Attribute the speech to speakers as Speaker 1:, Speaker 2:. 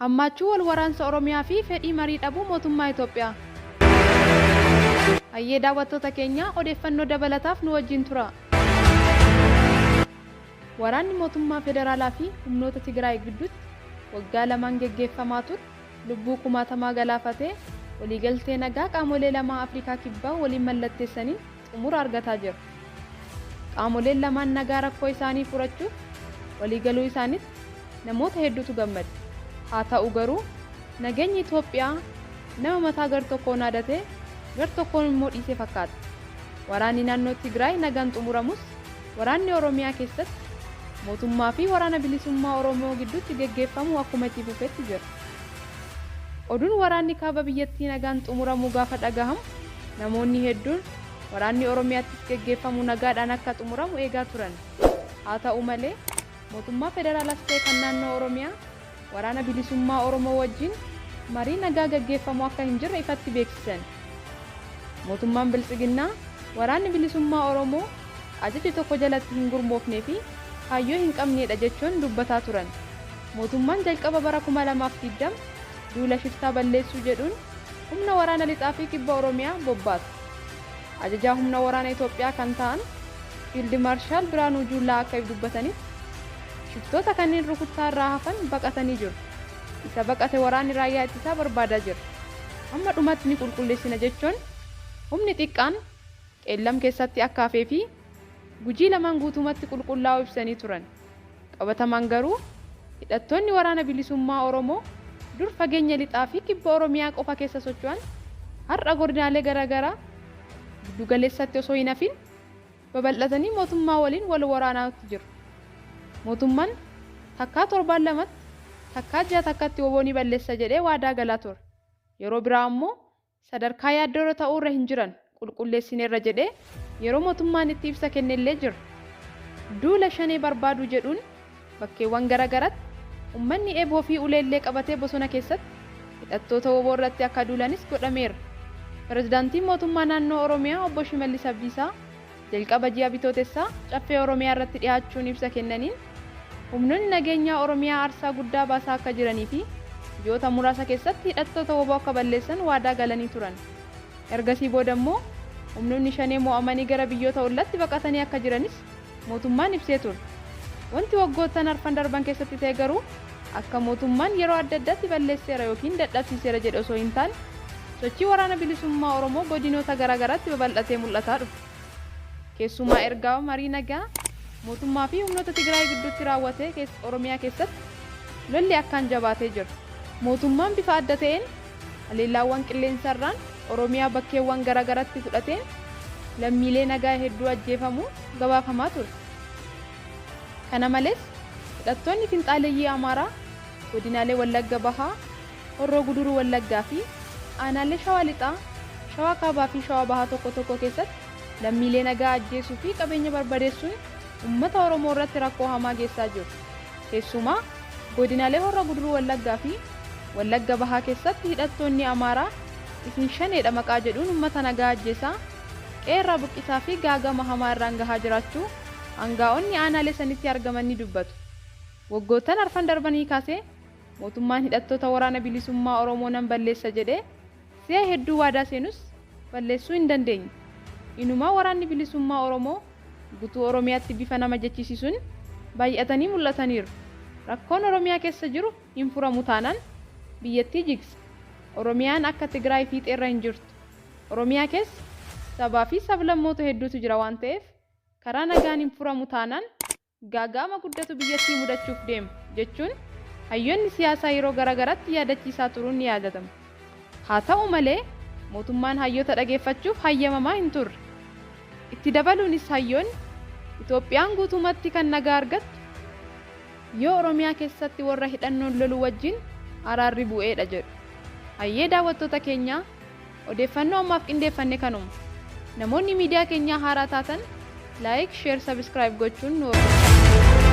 Speaker 1: Hammaachuu wal waraansa Oromiyaa fi fedhii marii dhabuu mootummaa Itoophiyaa. Hayyee daawwattoota keenya odeeffannoo dabalataaf nu wajjin turaa. Waraanni mootummaa federaalaa fi humnoota Tigraay gidduutti waggaa lamaan geggeeffamaa ture lubbuu kumaatamaa galaafatee waliigaltee nagaa qaamolee lamaa Afrikaa Kibbaa waliin mallatteessaniin xumura argataa jira. Qaamoleen lamaan nagaa rakkoo isaanii furachuuf waliigaluu isaanitti namoota hedduutu gammade. Haa ta'u garuu nageenyi Itoophiyaa nama mataa gar-tokkoon haadatee gar-tokkoon immoo dhiise fakkaata. Waraanni naannoo Tigraay nagaan xumuramus waraanni Oromiyaa keessatti mootummaa fi Waraana Bilisummaa Oromoo gidduutti geggeeffamu akkuma itti fufetti jira. Oduun waraanni kaaba biyyattii nagaan xumuramuu gaafa dhagahamu namoonni hedduun waraanni Oromiyaattis geggeeffamu nagaadhaan akka xumuramu eegaa turan. Haa ta'u malee mootummaa federaalaas ta'e kan naannoo Oromiyaa Waraana Bilisummaa Oromoo wajjin marii nagaa gaggeeffamu akka hin jirre ifatti beeksisan. Mootummaan Biltsiginnaa Waraanni Bilisummaa Oromoo ajaja tokko jalatti hin gurmoofnee fi kaayyoo hin qabneedha jechuun dubbataa turan. Mootummaan jalqaba bara 2020 duula shiftaa balleessuu jedhuun humna waraana Lixaa fi Kibba Oromiyaa bobbaase. Ajajaa humna waraana Itoophiyaa kan ta'an Fiild Maarshaal Biraanuu Juullaa akka dubbatanitti, shiftoota kanneen rukuttaa irraa hafan baqatanii jiru. Isa baqate waraanni raayyaa ittisaa barbaadaa jira. Hamma dhumaatti ni qulqulleessina jechuun humni xiqqaan Qeellam keessatti akka hafee fi Gujii lamaan guutumatti qulqullaa'uu ibsanii turan. Qabatamaan garuu hidhattoonni Waraana Bilisummaa Oromoo dur fageenya Lixaa fi Kibba Oromiyaa qofa keessa socho'an har'a godinaalee garaagaraa giddugaleessatti osoo hin hafin babal'atanii mootummaa waliin wal waraanaatti jiru. Mootummaan takkaa torbaan lamatti, takkaa ji'a takkatti wbo ni balleessa jedhee waadaa galaa ture. Yeroo biraa ammoo sadarkaa yaaddoorra ta'uurra hin jiran qulqulleessineerra jedhee yeroo mootummaan itti ibsa kennellee jira. Duula Shanee barbaaduu jedhuun bakkeewwan gara garatti ummanni eeboo fi uleellee qabatee bosona keessatti hidhattoota wbo irratti akka duulanis godhameera. Pirezidaantiin Mootummaa Naannoo Oromiyaa Obbo Shimallis Abdiisaa jalqaba ji'a Bitootessaa Caffee Oromiyaa irratti dhiyaachuun ibsa kennaniin humnoonni nageenyaa Oromiyaa aarsaa guddaa baasaa akka jiranii fi ji'oota muraasa keessatti hidhattoota wbo akka balleessan waadaa galanii turan. Ergasii booda immoo humnoonni Shanee mo'amanii gara biyyoota ollatti baqatanii akka jiranis mootummaan ibsee ture. Wanti waggoottan arfan darban keessatti ta'e garuu akka mootummaan yeroo adda addaatti balleesseera ykn dadhabsiiseera jedhe osoo hin taane sochii Waraana Bilisummaa Oromoo godinoota garaagaraatti babal'atee mul'ataa dhufe. Keessumaa erga marii nagaa mootummaa fi humnoota Tigraay gidduutti raawwatee Oromiyaa keessatti lolli akkaan jabaatee jira. Mootummaan bifa adda ta'een haleellaawwan qilleensarraan Oromiyaa bakkeewwan garaagaratti fudhateen lammiilee nagaa hedduu ajjeefamuu gabaafamaa ture. Kana malees hidhattoonni finxaaleyyii Amaaraa godinaalee Wallagga Bahaa, Horroo Guduruu Wallaggaa fi aanaalee Shawaa Lixaa, Shawaa Kaabaa fi Shawaa Bahaa tokko tokko keessatti lammiilee nagaa ajjeesuu fi qabeenya barbadeessuun uummata Oromoo irratti rakkoo hamaa geessaa jiru. Keessumaa godinaalee Horroo Guduruu Wallaggaa fi Wallagga Bahaa keessatti hidhattoonni Amaaraa isin Shaneedha maqaa jedhuun uummata nagaa ajjeesaa, qe'ee irraa buqqisaa fi gaaga'ama hamaa irraan gahaa jiraachuu angaa'onni aanaalee sanitti argaman ni dubbatu. Waggoottan arfan darbanii kaasee mootummaan hidhattoota Waraana Bilisummaa Oromoo nan balleessa jedhee si'a hedduu waadaa seenus balleessuu hin dandeenye. Inumaa Waraanni Bilisummaa Oromoo gutuu Oromiyaatti bifa nama jechisiisuun baay'atanii mul'ataniiru. Rakkoon Oromiyaa keessa jiru hin furamu taanaan biyyattii jigsa. Oromiyaan akka Tigraay fiixeerra hin jirtu. Oromiyaa keessa sabaa fi sablammoota hedduutu jira waan ta'eef karaa nagaan hin furamu taanaan gaaga'ama guddatu biyyattii mudachuuf deema jechuun hayyoonni siyaasaa yeroo garaagaratti yaadachiisaa turuun ni yaadatama. Haa ta'u malee mootummaan hayyoota dhageeffachuuf hayyamamaa hin turre. Itti dabaluunis hayyoonni, Itoophiyaan guutumatti kan nagaa argattu yoo Oromiyaa keessatti warra hidhannoon lolu wajjin araarri bu'eedha jedhu. Hayyee daawwattoota keenyaa odeeffannoo ammaaf qindeeffanne kanuma. Namoonni miidiyaa keenyaa haaraa taatan like, share, subscribe gochuun nu hordofaa.